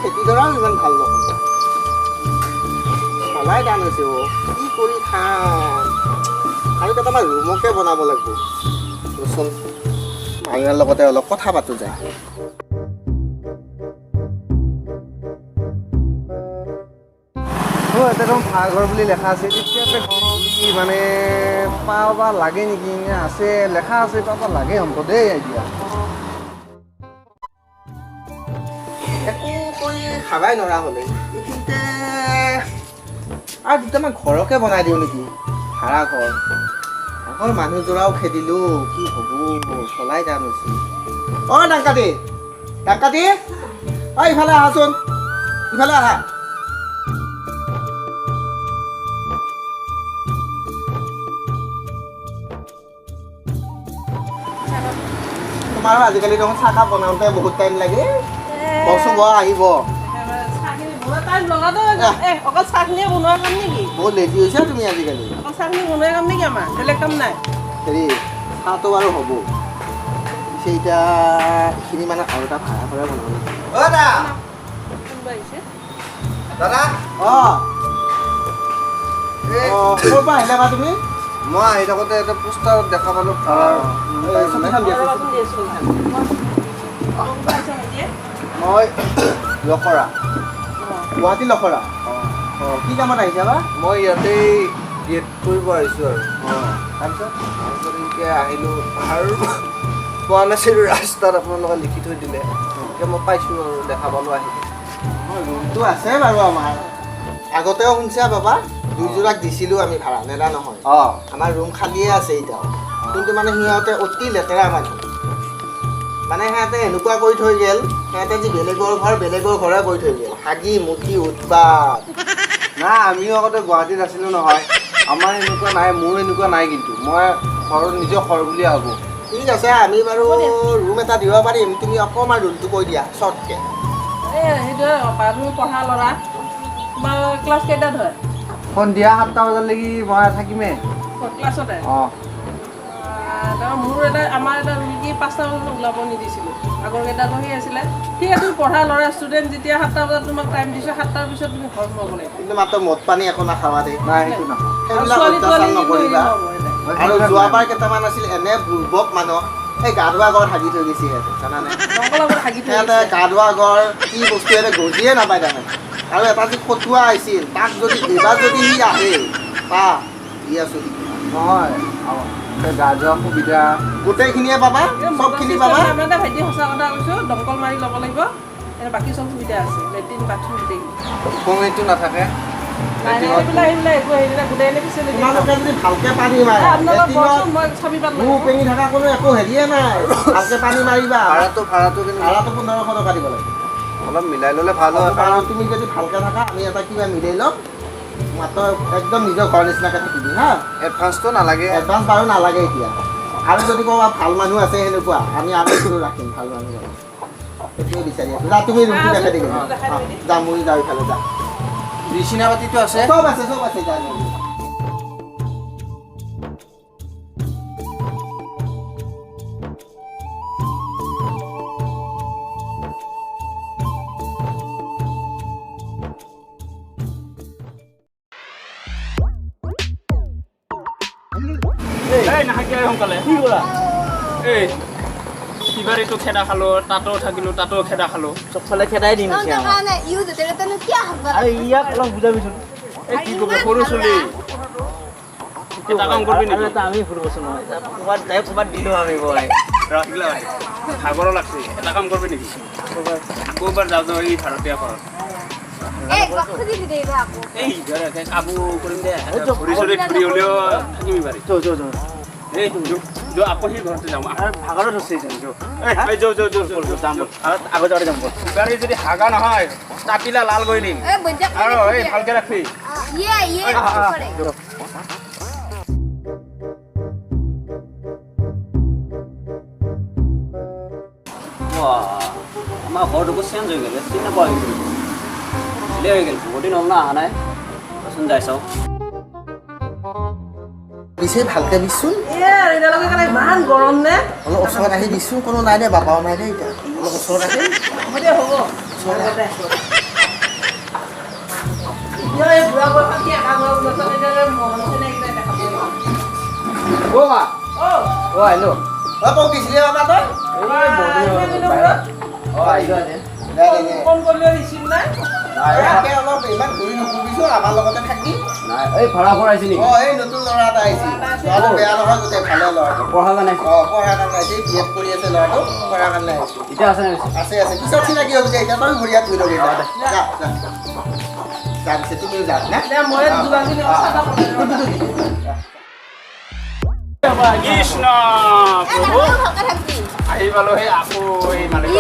খেতিডৰাও ইমান ভাল নহয়। চলাই টান হৈছে অ'। কি কৰি খাম? আৰু কেইটামান ৰুমকে বনাব লাগিব। ৰচোন, মাইনাৰ লগতে অলপ কথা পাতো যায়। অ', এটা দেখোন ভাড়াঘৰ বুলি লেখা আছে। তেতিয়াতে ঘূৰি মানে পাবা লাগে নেকি নে আছে, লেখা আছে, পাবা লাগে অন্তত দেই এতিয়া। একো কৰি খাবাই নোৱাৰা হ'লে এইখিনিতে আৰু দুটামান ঘৰকে বনাই দিওঁ নেকি, ভাড়া ঘৰ। আগৰ মানুহযোৰাও খেদিলোঁ, কি হ'ব, চলাই টান হৈছে। অ' ডাংকাটি, ডাংকাটি, অ' ইফালে আহাচোন, ইফালে আহা। তোমাৰো আজিকালি দেখোন চাহকাপ বনাওঁতে বহুত টাইম লাগে। বচোন বৰ আহিব। চাহখিনি বনোৱা টাইম লগাতো এ অকল চাহখিনিয়ে বনোৱা কাম নেকি? বহুত লেজি হৈছা তুমি আজিকালি। অকল চাহখিনি বনোৱা কাম নেকি আমাৰ? বেলেগ কাম নাই? হেৰি, চাহটো বাৰু হ'ব, পিছে এতিয়া এইখিনি মানে আৰু এটা ভাড়া ঘৰে বনাব লাগিব। অ' দাদা। কোনোবা আহিছে? দাদা। অঁ। এই। অঁ, ক'ৰ পৰা আহিলা বা তুমি? মই আহি থাকোঁতে এটা পোষ্টাৰত দেখা পালোঁ ভাড়াৰ ৰুম এই, পাই চকীখন বোলে। দিয়াচোন। ৰ'বাচোন, দি আছোঁ। কোনোবা আহিছে ভাইটিয়ে? মই লখৰা। গুৱাহাটী লখৰা? অঁ। অঁ, কি কামত আহিছা বা? মই ইয়াতেই বি এড কৰিব আহিছোঁ আৰু। অঁ, তাৰপিছত? তাৰপিছত এনেকৈ আহিলোঁ আৰু পোৱা নাছিলোঁ, ৰাস্তাত আপোনালোকে লিখি থৈ দিলে, এতিয়া মই পাইছোঁ আৰু দেখা পালোঁ আহি। অঁ, ৰুমটো আছে বাৰু আমাৰ। আগতেও শুনছা বাবা, দুইযোৰাক দিছিলোঁ আমি ভাড়া, নেদা নহয়। আমাৰ ৰুম খালীয়ে আছে এতিয়াও, কিন্তু মানে সিহঁতে অতি লেতেৰা মানুহ। মানে সিহঁতে এনেকুৱা কৰি থৈ গ'ল, সিহঁতে যি বেলেগৰ ঘৰ বেলেগৰ ঘৰে কৰি থৈ গ'ল, হাগি মুতি উৎপাত। নাই, আমিও আগতে গুৱাহাটীত আছিলোঁ নহয়, আমাৰ এনেকুৱা নাই, মোৰ এনেকুৱা নাই, কিন্তু মই ঘৰ নিজৰ ঘৰ বুলিয়ে ভাবোঁ। ঠিক আছে, আমি বাৰু ৰুম এটা দিব পাৰিম। তুমি অকণমান ৰুমটো কৈ দিয়া শ্বৰ্টকৈ। এই সেইটোৱে, তুমি পঢ়া ল'ৰা, তোমাৰ ক্লাছ কেইটাত হয়? সন্ধিয়া 7টা বজালৈকে মই থাকিমেই। ক্লাছতে? অঁ। তাৰপৰা মোৰ এটা, আমাৰ এটা ৰুম কি 5টা বজাত ওলাব নিদিছিলোঁ, আগৰ কেইটাতো সেই আছিলে। ঠিক আছে, তুমি পঢ়া ল'ৰা, ষ্টুডেণ্ট যেতিয়া 7টা বজাত তোমাক টাইম দিছোঁ, 7টাৰ পিছত তুমি ঘৰ সোমাব লাগিব। কিন্তু মাত্ৰ মদ পানী একো নাখাবা দেই। নাই, সেইটো নাখাওঁ। সেইবিলাক ছোৱালী অত্যাচাৰ তোৱালী কিন্তু নকৰিবা। হেৰি নহ'ব এতিয়া। আৰু যোৱাবাৰ কেইটামান আছিল এনে বুৰ্বক মানুহ, সেই গা ধোৱা ঘৰ হাগি থৈ গৈছে সিহঁতে, জানানে? দমকলৰ আগত হাগি থৈ সিহঁতে গৈছে। গা ধোৱা ঘৰ কি বস্তু সিহঁতে গজিয়ে নাপায় তাৰমানে। আৰু এটা যি ফটুৱা আহিছিল, তাক যদি এইবাৰ যদি সি আহে, পা দি আছো সি। নহয়, গা ধোৱা সুবিধা গোটেইখিনিয়ে পাবা, এই চবখিনি মটৰ পাবা। চিষ্টেম আমাৰ ভাইটি, সঁচা কথা কৈছোঁ, দমকল মাৰি ল'ব লাগিব। এনে বাকী চব সুবিধা আছে, লেট্ৰিন বাথৰুম গোটেইখিনি। ওপঙিটো নাথাকে? নাই নাই, সেইবিলাক একো হেৰি নাই, গোটেই এনে ফেচিলিটি। তোমালোকে যদি ভালকে পানী মাৰা, আপোনালোক লেট্ৰিনত বহচোন, মই চাবি পাত গু লওঁ। পেঙি থকা কোনো একো হেৰিয়ে নাই, ভালকে পানী মাৰিবা। ভাড়াটো কেনেকুৱা? ভাড়াটো 1500 টকা দিব লাগিব। অলপ মিলাই ল'লে ভাল হয়। কাৰণ তুমি যদি ভালকে থাকা, আমি এটা কিবা মিলাই ল'ম। মাত্ৰ একদম নিজৰ ঘৰ নিচিনাকে থাকিবি হা। এডভান্সটো নালাগে? এডভান্স বাৰু নালাগে এতিয়া। আৰু যদি ক'ৰবাত ভাল মানুহ আছে সেনেকুৱা, আমি আৰু ৰাখিম ভাল মানুহ। সেইটোৱে বিচাৰি আছোঁ। যা, তুমি ৰুমটো দেখাই দিবা। দেখাই দিবি। যা, ময়ো যাওঁ ইফালে, যা। বিচনা পাতিটো আছে? চব আছে, চব আছে, যা যা। এই নাথাকি সোনকালে। কি কৰা? এই কিবাৰ এইটো খেদা খালো, তাতো থাকিলো, তাতো খেদা খালো। চবফালে খেদাই দিম তহঁতৰ কাৰণে ইও য'তে ত'তেনো কিয় হাগবা? আৰু ইয়াক অলপ বুজাবিচোন। এই কি ক'ব, সৰু চুলি, এটা কাম কৰিবি আৰু নেকি? এটা আমি ভুল কৰিছো নহয়, ক'ৰবাত যাই ক'ৰবাত দিলো আমি বহাই। ৰহিলা, ভাগৰো লাগছে। এটা কাম কৰিবি নেকি? আকৌ এবাৰ যাওঁ যাওঁ এই ভাড়াতীয়া ঘৰত। এই খুজি দিবি আকৌ। এই কাবু কৰিম দে, ঘূৰি চুৰি ঘূৰি হ'লেও থাকিবি পাৰি। যো যো যো। এই যো, আকৌ সেই ঘৰতে যাওঁ। আৰু ভাগৰত হৈছে। যো, এই যো যো যো যো, যাম ব'ল, আৰু আগত যাওঁতে যাম ব'ল। গাড়ী যদি হাগা নহয়, তাপিলা লাল কৰি দিম। এই বৈদ্যা। আৰু এই ভালকে ৰাখবি। ইয়ে ইয়ে কৰে। আমাৰ ঘৰটো চেঞ্জ হৈ গ'ল, চিনি নোপোৱা হৈ গৈছিল। ভালেই হৈ গ'ল, বহুত দিন হ'ল না অহা নাই। ৰচোন, যাই চাওঁ। পিছে ভালকে দিচোন। এ এতিয়ালৈকে কাৰণে ইমান গৰম নে? অলপ ওচৰত আহি দিচোন, কোনো নাই দে, বাবাও নাই দে এতিয়া। অলপ ওচৰত আহি। হ'ব দে, হ'ব। কৃষ্ণ প্ৰভু আহি পালো সেই আকৌ এই মালিক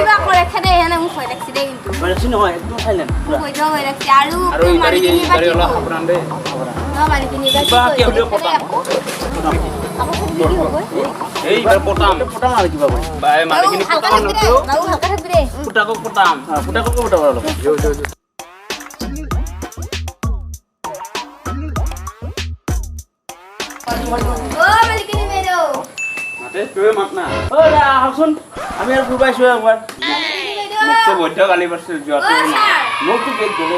আমি আৰু ফুৰবাইছো একবাৰ মোকতো বৈধ গালি পাৰছে যোৱাটো মোকতো গেট গ'লো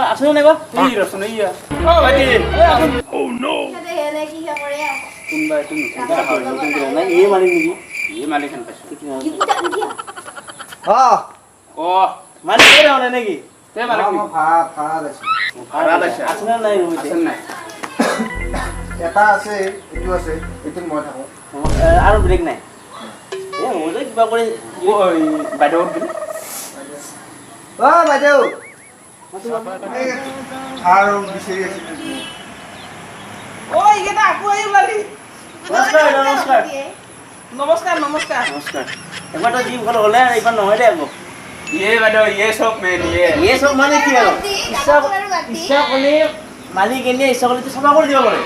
আছে নাই বা এই ৰচোন এইয়া অ ভাইটি অ নো কোনবা এইটো নতুন নাই এই মালিক নেকি এই মালিক হেন পাইছো অ অ মালিক এই নাই নেকি তে মালিক ভাড়া আছে ভাড়া আছে আছে না নাই আছে নাই এটা আছে এইটো আছে এইটো মই থাকো আৰু ব্ৰেক নাই এ মই যে কিবা কৰি বাইদেউ অ বাইদেউ আৰু বিচাৰি আছিলো অ এইকেইটা আকৌ আহি ওলালি নমস্কাৰ নমস্কাৰ নমস্কাৰ নমস্কাৰ নমস্কাৰ এবাৰ তো জিম ভাল হ'লে এইবাৰ নহয় দে আকৌ ইয়ে বাইদেউ ইয়ে চব মেইন ইয়ে ইয়ে চব মানে কি আৰু ইচ্ছা ইচ্ছা কৰিলে মালিক এনে ইচ্ছা কৰিলে চাফা কৰি দিব পাৰে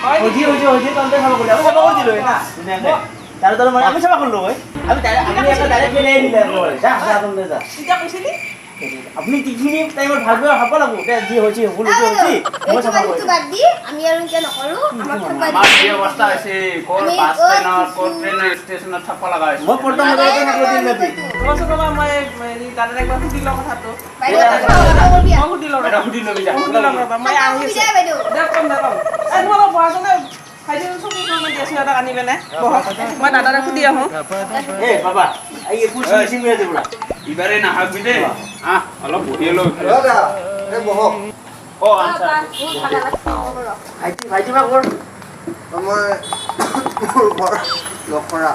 হজি হজি হজি তন্তে চাফা কৰিলে আমি চাফা কৰি দিলো না ধুনীয়াকে তাৰ তাৰ মানে আমি চাফা কৰিলো হয় আমি আমি এটা ডাইৰেক্ট পেলাই দিলে যা যা তন্তে যা এতিয়া কৈছিলি আপুনি যিখিনি টাইমত ভাবিব ভাব লাগব দে যি হৈছে ভুল হৈছে হৈছে মই চাফা কৰি বাদ দি আমি আৰু কিয় নকৰো আমাক থাকবা দি কি অৱস্থা হৈছে কোন বাছ ষ্টেণ্ডত কোন ট্ৰেইন ষ্টেচনত থাকবা লগা হৈছে মই প্ৰথম বজাতে থাকলো দিন ৰাতি ৰচোন ৰবা মই দাদাক একবাৰ সুধি লওঁ কথাটো মই সুধি লওঁ বাইদেউ সুধি ল'বি যা সুধি লওঁ ৰবা মই আহি আছো দে কম দে কম এই তোমালোক বহাচোন দে ভাইটি চকু দিয়াচোন এটা আনি পেলাই বহক মই দাদাক সুধি আহোঁ এই বাবা এই পুছি মেচিন মেৰে পুৰা ইবাৰে নাহাকবি দেই আহ অলপ বহি লওঁ দাদা এই বহক অ আচ্ছা ভাইটি ভাইটি বা কৰ মই মোৰ ঘৰ লখৰা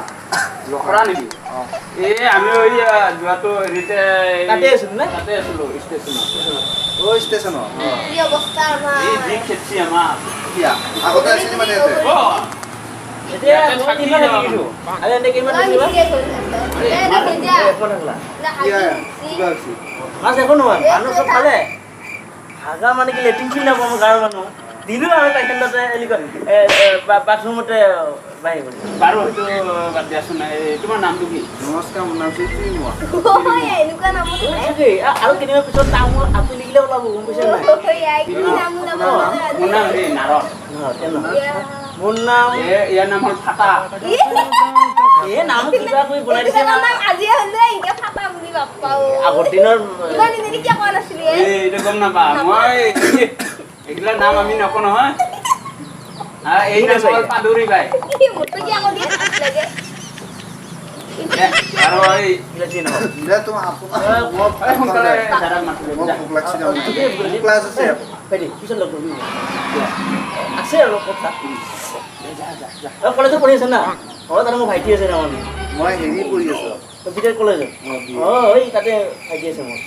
লখৰা নেকি এই আমি ওই যোৱাটো হেৰিতে তাতে আছিলো না তাতে আছিলো ষ্টেচনত ও ষ্টেচনত কি অৱস্থা আমাৰ এই যি খেতি আমাৰ কিয়া আগতে আছিল মানে ইয়াতে অ এতিয়া থাকি থাকিছো আৰে এনে কিমান দিবা মাছ একো নহয় মানুহ চব খালে ভাগা মানে কি লেট্ৰিন চিন নাপাওঁ মই গাঁৱৰ মানুহ দিলো আমি পাইখানাতে বাথৰুমতে বাহিৰ কৰি বাৰু সেইটো বাদ দিয়াচোন তোমাৰ নামটো কি নমস্কাৰ মোৰ নাম আৰু কেইদিনমান পিছত তামোল আপেল গিলা ওলাব গম পাইছা নাই মোৰ নাম হেৰি নাৰদ মোৰ নাম ইয়াৰ নাম হ'ল ফাটা এই নাম কিবা কৰি বনাই দিছে আগৰ দিনৰ এইটো গম নাপা মই এইগিলা নাম আমি নকওঁ নহয় এই নাম হ'ল পাদুৰি বাই আৰু এই সোনকালে আছে অলপ কথা কলেজত পঢ়ি আছে না অ তাতে মোৰ ভাইটি আছে তাৰমানে মই হেৰি পঢ়ি আছো বিদ্যালয় কলেজত অ এই তাতে ভাইটি আছে মোৰ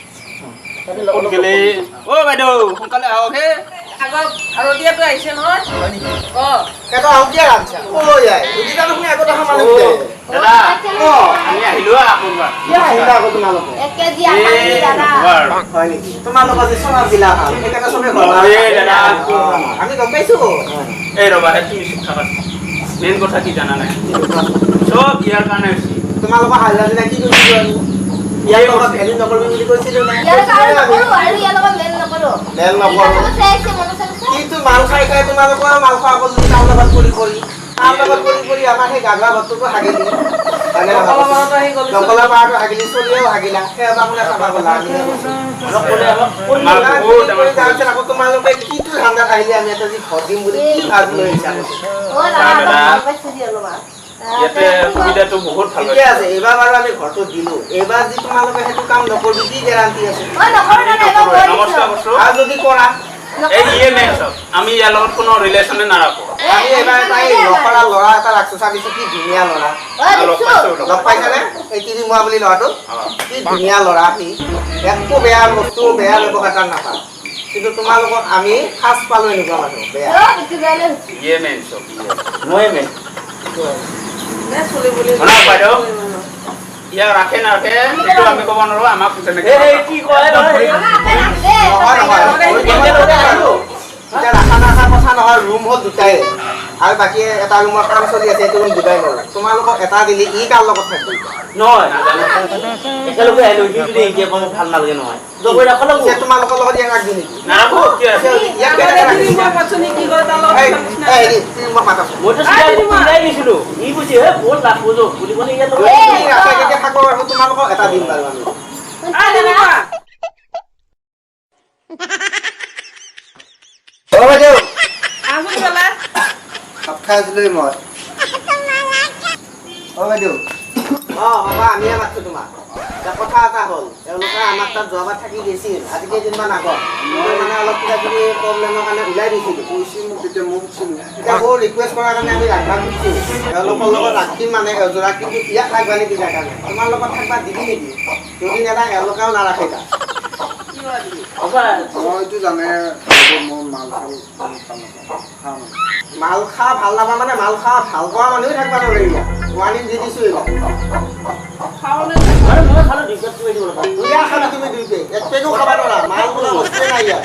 অ বাইদেউ সোনকালে আহক হে আগৰ ভাৰতীয়টো আহিছে নহয় অ এটা আহক দিয়া ৰামচা অ ইয়াই দুদিনা দেখোন আগত অহা মানুহ দাদা অ আমি আহিলো আকৌ এবাৰ কিয় আহিলা আকৌ তোমালোকে হয় নেকি তোমালোকৰ যে স্বভাৱ গিলা ভাল সেইকাৰণে চবে ঘৰ দাদা আমি গম পাইছো এই ৰবা তুমি চুপ থাকা মেইন কথা কি জানা নাই চব ইয়াৰ কাৰণে হৈছে তোমালোকৰ হাল্লা দিনা কি কৰিছিলো আমি ইয়াৰ লগত ভেলু নকৰিবি বুলি কৈছিলো নাই মেল নকৰো কিন্তু মাল খাই খাই তোমালোকৰ মাল খোৱা কৰি তাৰ লগত কৰি কৰি তাৰ লগত কৰি কৰি আমাৰ সেই গাগৰা ঘৰটোকো হাগি দিলে দমকলৰ পাৰটো হাগিলি চলিও হাগিলা সেই কোনে চাফা কৰিলা তাৰপিছত আকৌ তোমালোকে কিটো ধান্দাত আহিলে আমি এটা যি ঘৰ দিম বুলি কি ভাব লৈ আহিছা? ইয়াতে সুবিধাটো বহুত ভাল। ঠিকে আছে, এইবাৰ বাৰু আমি ঘৰটো দিলো, এইবাৰ যি তোমালোকে সেইটো কাম নকৰিবি কি গেৰাণ্টি আছে? নমস্কাৰ কৈছো। আৰু যদি কৰা এই ইয়ে মেইন চব, আমি ইয়াৰ লগত কোনো ৰিলেশ্যনে নাৰাখো। আমি এইবাৰ এটা এই নকৰা ল'ৰা এটা ৰাখছো, চাবিছো কি ধুনীয়া ল'ৰা। লগ পাইছো। লগ পাইছানে এই তিৰিমুৱা বুলি ল'ৰাটো? কি ধুনীয়া ল'ৰা সি, একো বেয়া বস্তু বেয়া ব্যৱহাৰ তাৰ নাপায়। কিন্তু তোমালোকক আমি ফাৰ্ষ্ট পালো এনেকুৱা মানুহ বেয়া। ইয়ে মেইন চব, ময়ে মেইন। বাইদেউ ইয়াক ৰাখে নাৰাখে সেইটো আমি ক'ব নোৱাৰো, আমাক তেনেকে কি কয় নহয় নহয় এতিয়া ৰাখা নাৰাখা কথা নহয়, ৰুম হ'ল দুটাই আৰু বাকী এটা ৰুমৰ কাম চলি আছে, সেইটো ৰুম দিবাই নোৱাৰো। তোমালোকক এটা দিলি ই কাৰ লগত থাকিব? নহয় একেলগে আহিলো, সি যদি এতিয়া কম ভাল নালাগে নহয় তোমালোকৰ লগত ইয়াক ৰাখবি নেকি? নাৰাখো। থাকিব পাৰিব তোমালোকক এটা দিম বাৰু আমি। ভাত খাই আছিলো মই। অ বাইদেউ। অ বাবা আমিয়ে মাতছো তোমাক। কথা এটা হ'ল, এওঁলোকে আমাৰ তাত যোৱাবাৰ থাকি গৈছিল আজি কেইদিনমান আগত, মানে অলপ কিবা কিবি প্ৰব্লেমৰ কাৰণে ওলাই দিছিলোঁ। কৈছিল মোক তেতিয়া, মই সুধিছিলোঁ। এতিয়া বহুত ৰিকুৱেষ্ট কৰাৰ কাৰণে আমি ৰাখবা খুজিছোঁ, এওঁলোকৰ লগত ৰাখিম মানে এযোৰা, কিন্তু ইয়াক ৰাখবা নিদি কাৰণে তোমাৰ লগত থাকিবা দিবি নেকি? যদি নেদা এওঁলোকেও নাৰাখে তাত। মইতো জানে মই মাল খাল ভাল নাপাওঁ। মাল খা ভাল নাপা মানে মাল খা ভাল পোৱা মানুহে থাকিব নোৱাৰে। ইয়াত ৱাৰ্ণিং দি দিছোঁ এইবাৰ। তুমি দুই পেক এক পেকো খাব নোৱাৰা, মাল বোলা বস্তুৱে নাই ইয়াত।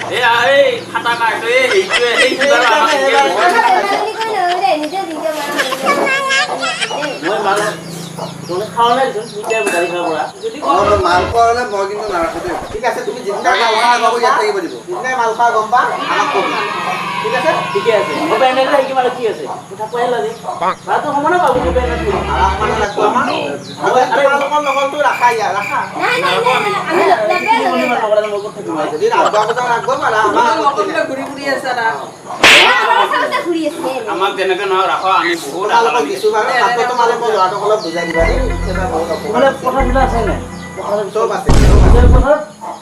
মাল খোৱা হ'লে মই কিন্তু নাৰাখো দেই। ঠিক আছে, তুমি যিদিনা মাল খোৱা গম ইয়াত থাকিব দিব, যিদিনাই মাল খোৱা গম পা আমাক কবি। ঠিক আছে? ঠিকে আছে। কি আছে তোমালোকৰ লগৰটো ৰাখা ইয়াত ৰাখা। যদি ৰাখবা খোজা ৰাখব পাৰা, আমাক যেনেকে নহয় ৰাখ, আমি বহুত তোমালোকক দিছো বাৰু। মাত্ৰ তোমালোকৰ ল'ৰাটোক অলপ বুজাই দিবা দেই। চব আছে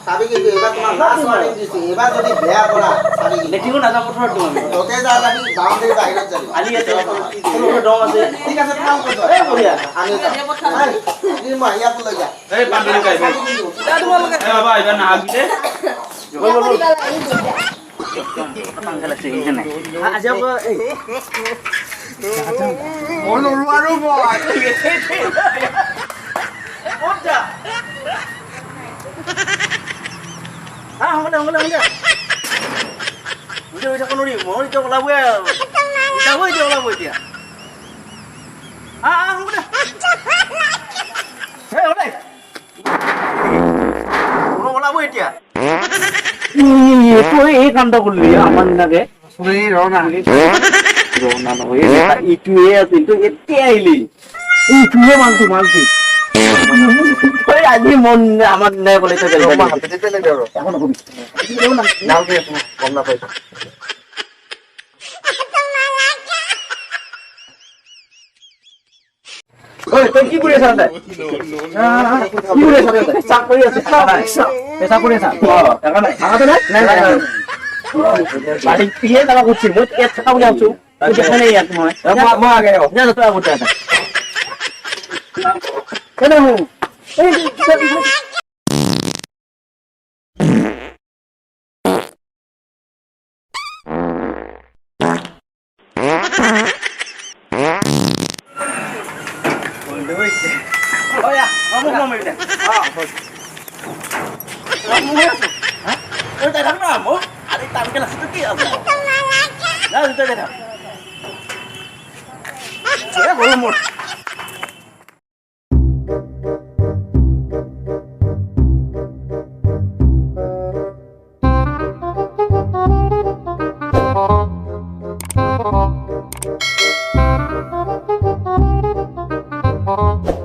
চাবি, কিন্তু এইবাৰ তোমাৰ লাষ্ট ৱাৰ্ণিং দিছো, এইবাৰ যদি বেয়া কৰা চাবি লেট্ৰিনো নাযাওঁ, পথাৰত দিম আমি। ততে যা যাবি, বাউণ্ডেৰী বাহিৰত যাবি। আলি আছে, সৰু সৰু দং আছে। ঠিক আছে, তোমালোকে যোৱা। এই বঢ়িয়া। আমি যাম। মই ইয়াকো লৈ যা। এই পাণ্ডুলি কাই এই বাবা এইবাৰ নাহাগি দে। মই নৰো আৰু মই। তই এই কামটা কৰিলি আমাৰ নিচিনাকে এইটোৱে আছিল, তই এতিয়া আহিলি এইটোৱে মালটো মালটো তই আজি মন আমাৰ নাই ক'লে গম নাপাইছো। তই কি কৰি আছা? কি কৰি আছা? চাক কৰি আছা? পেচা কৰি আছা? নাই বাৰীয়ে যাবা খুজিছি, মই ইয়াত থকা বুলি ভাবছো। দেখা নাই ইয়াত মই মই আগে তই আগতে আছা। কেনে Oh.